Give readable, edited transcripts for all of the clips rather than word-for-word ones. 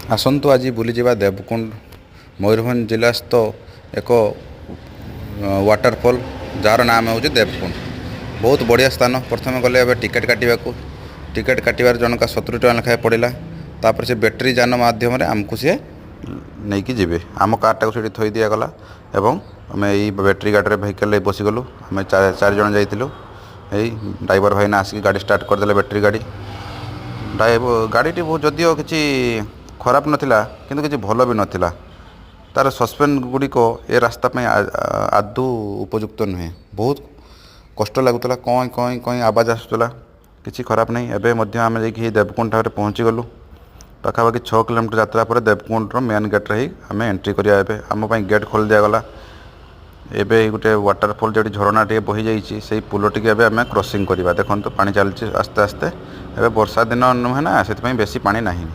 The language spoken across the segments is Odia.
ଆସନ୍ତୁ ଆଜି ବୁଲିଯିବା ଦେବକୁଣ୍ଡ, ମୟୂରଭଞ୍ଜ ଜିଲ୍ଲାସ୍ଥ ଏକ ୱାଟରଫଲ୍, ଯାହାର ନାମ ହେଉଛି ଦେବକୁଣ୍ଡ। ବହୁତ ବଢ଼ିଆ ସ୍ଥାନ। ପ୍ରଥମେ ଗଲେ ଏବେ ଟିକେଟ୍ କାଟିବାକୁ। ଟିକେଟ୍ କାଟିବାର ଜଣକା 70 ଟଙ୍କା ଲେଖାଏଁ ପଡ଼ିଲା। ତାପରେ ସେ ବ୍ୟାଟେରୀ ଯାନ ମାଧ୍ୟମରେ ଆମକୁ ସିଏ ନେଇକି ଯିବେ। ଆମ କାର୍ଟାକୁ ସେଠି ଥୋଇ ଦିଆଗଲା ଏବଂ ଆମେ ଏଇ ବ୍ୟାଟେରୀ ଗାଡ଼ିରେ, ଭେହିକଲ୍ରେ ବସିଗଲୁ। ଆମେ ଚାରି ଜଣ ଯାଇଥିଲୁ। ଏଇ ଡ୍ରାଇଭର ଭାଇନା ଆସିକି ଗାଡ଼ି ଷ୍ଟାର୍ଟ କରିଦେଲେ। ବ୍ୟାଟେରୀ ଗାଡ଼ି ଗାଡ଼ିଟି ବହୁତ ଯଦିଓ କିଛି ଖରାପ ନଥିଲା, କିନ୍ତୁ କିଛି ଭଲ ବି ନଥିଲା। ତା'ର ସସ୍ପେନ୍ସ ଗୁଡ଼ିକ ଏ ରାସ୍ତା ପାଇଁ ଆଦୌ ଉପଯୁକ୍ତ ନୁହେଁ। ବହୁତ କଷ୍ଟ ଲାଗୁଥିଲା, କଇଁ କଇଁ କଇଁ ଆବାଜ ଆସୁଥିଲା। କିଛି ଖରାପ ନାହିଁ। ଏବେ ମଧ୍ୟ ଆମେ ଯାଇକି ଦେବକୁଣ୍ଡ ଠାରେ ପହଞ୍ଚିଗଲୁ। ପାଖାପାଖି 6 କିଲୋମିଟର ଯାତ୍ରା ପରେ ଦେବକୁଣ୍ଡର ମେନ୍ ଗେଟ୍ରେ ହେଇ ଆମେ ଏଣ୍ଟ୍ରି କରିବା। ଏବେ ଆମ ପାଇଁ ଗେଟ୍ ଖୋଲି ଦିଆଗଲା। ଏବେ ଏଇ ଗୋଟେ ୱାଟରଫଲ୍, ଯେଉଁଠି ଝରଣା ଟିକେ ବହିଯାଇଛି, ସେଇ ପୋଲଟିକି ଏବେ ଆମେ କ୍ରସିଂ କରିବା। ଦେଖନ୍ତୁ, ପାଣି ଚାଲିଛି ଆସ୍ତେ ଆସ୍ତେ। ଏବେ ବର୍ଷା ଦିନ ନୁହେଁ ନା, ସେଥିପାଇଁ ବେଶୀ ପାଣି ନାହିଁ।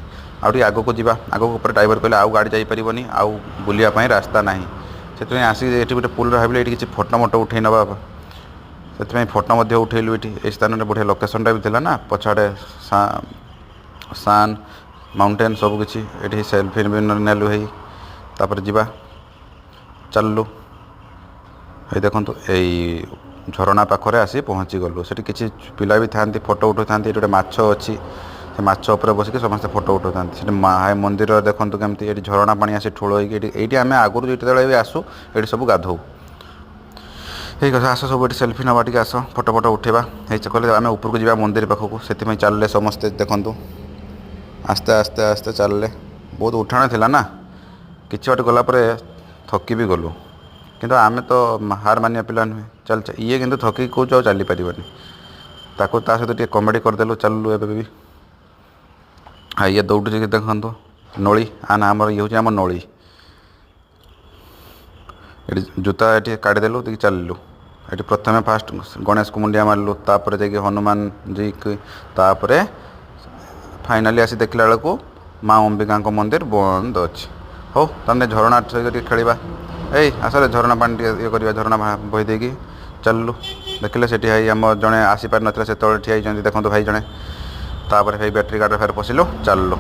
ଆଉ ଟିକେ ଆଗକୁ ଯିବା। ଆଗକୁ ଉପରେ ଡ୍ରାଇଭର କହିଲେ, ଆଉ ଗାଡ଼ି ଯାଇପାରିବନି, ଆଉ ବୁଲିବା ପାଇଁ ରାସ୍ତା ନାହିଁ। ସେଥିପାଇଁ ଆସିକି ଏଠି ଗୋଟେ ପୋଲରେ ଭାବିଲେ ଏଇଠି କିଛି ଫଟୋ ମଟୋ ଉଠେଇ ନେବା। ସେଥିପାଇଁ ଫଟୋ ମଧ୍ୟ ଉଠେଇଲୁ ଏଠି। ଏଇ ସ୍ଥାନରେ ବଢ଼ିଆ ଲୋକେସନଟା ବି ଥିଲା ନା, ପଛଆଡ଼େ ସାନ୍ ମାଉଣ୍ଟେନ୍ ସବୁ କିଛି। ଏଠି ସେଲଫି ବି ନେଲୁ ହେଇ। ତାପରେ ଯିବା, ଚାଲିଲୁ। ଏଇ ଦେଖନ୍ତୁ, ଏଇ ଝରଣା ପାଖରେ ଆସି ପହଞ୍ଚିଗଲୁ। ସେଠି କିଛି ପିଲା ବି ଥାଆନ୍ତି, ଫଟୋ ଉଠାଉଥାନ୍ତି। ଏଠି ଗୋଟେ ମାଛ ଅଛି, ସେ ମାଛ ଉପରେ ବସିକି ସମସ୍ତେ ଫଟୋ ଉଠାଉଥାନ୍ତି। ସେଠି ମା ମନ୍ଦିର ଦେଖନ୍ତୁ କେମିତି ଏଠି ଝରଣା ପାଣି ଆସି ଠୁଳ ହେଇକି ଏଠି। ଏଇଠି ଆମେ ଆଗରୁ ଯେତେବେଳେ ବି ଆସୁ, ଏଇଠି ସବୁ ଗାଧଉ। ହେଇ କଥା, ଆସ ସବୁ ଏଠି ସେଲଫି ନେବା ଟିକେ, ଆସ ଫଟୋ ଫଟୋ ଉଠେଇବା। ହେଇ କହିଲେ, ଆମେ ଉପରକୁ ଯିବା ମନ୍ଦିର ପାଖକୁ। ସେଥିପାଇଁ ଚାଲିଲେ ସମସ୍ତେ। ଦେଖନ୍ତୁ, ଆସ୍ତେ ଆସ୍ତେ ଆସ୍ତେ ଚାଲିଲେ। ବହୁତ ଉଠାଣ ଥିଲା ନା, କିଛି ବାଟ ଗଲା ପରେ ଥକି ବି ଗଲୁ। କିନ୍ତୁ ଆମେ ତ ହାର ମାନିବା ପିଲା ନୁହେଁ। ଚାଲ। ଇଏ କିନ୍ତୁ ଥକିକି କହୁଛୁ, ଆଉ ଚାଲିପାରିବନି। ତାକୁ ତା ସହିତ ଟିକେ କମେଡ଼ି କରିଦେଲୁ। ଚାଲିଲୁ ଏବେ ବି। ଆଉ ଇଏ ଦୌଡ଼ୁଛି, ଦେଖନ୍ତୁ ନଳି ଆ ନା ଆମର, ଇଏ ହେଉଛି ଆମ ନଳି। ଏଠି ଜୁତା ଏଠି କାଢ଼ିଦେଲୁ, ଟିକେ ଚାଲିଲୁ। ଏଠି ପ୍ରଥମେ ଫାଷ୍ଟ ଗଣେଶକୁ ମୁଣ୍ଡିଆ ମାରିଲୁ, ତାପରେ ଯାଇକି ହନୁମାନ ଯାଇକି, ତାପରେ ଫାଇନାଲି ଆସି ଦେଖିଲା ବେଳକୁ ମା ଅମ୍ବିକାଙ୍କ ମନ୍ଦିର ବନ୍ଦ ଅଛି। ହଉ, ତାହେଲେ ଝରଣା ସହିତ ଟିକେ ଖେଳିବା। ଏଇ ଆସରେ, ଝରଣା ପାଣି ଟିକେ ଇଏ କରିବା। ଝରଣା ବହି ଦେଇକି ଚାଲିଲୁ। ଦେଖିଲେ, ସେଠି ଭାଇ ଆମ ଜଣେ ଆସିପାରିନଥିଲା, ସେତେବେଳେ ଠିଆ ହେଇଛନ୍ତି। ଦେଖନ୍ତୁ ଭାଇ ଜଣେ। ତାପରେ ଭାଇ ବ୍ୟାଟେରୀ ଗାଡ଼ିରେ ଫେର ପଶିଲୁ, ଚାଲିଲୁ।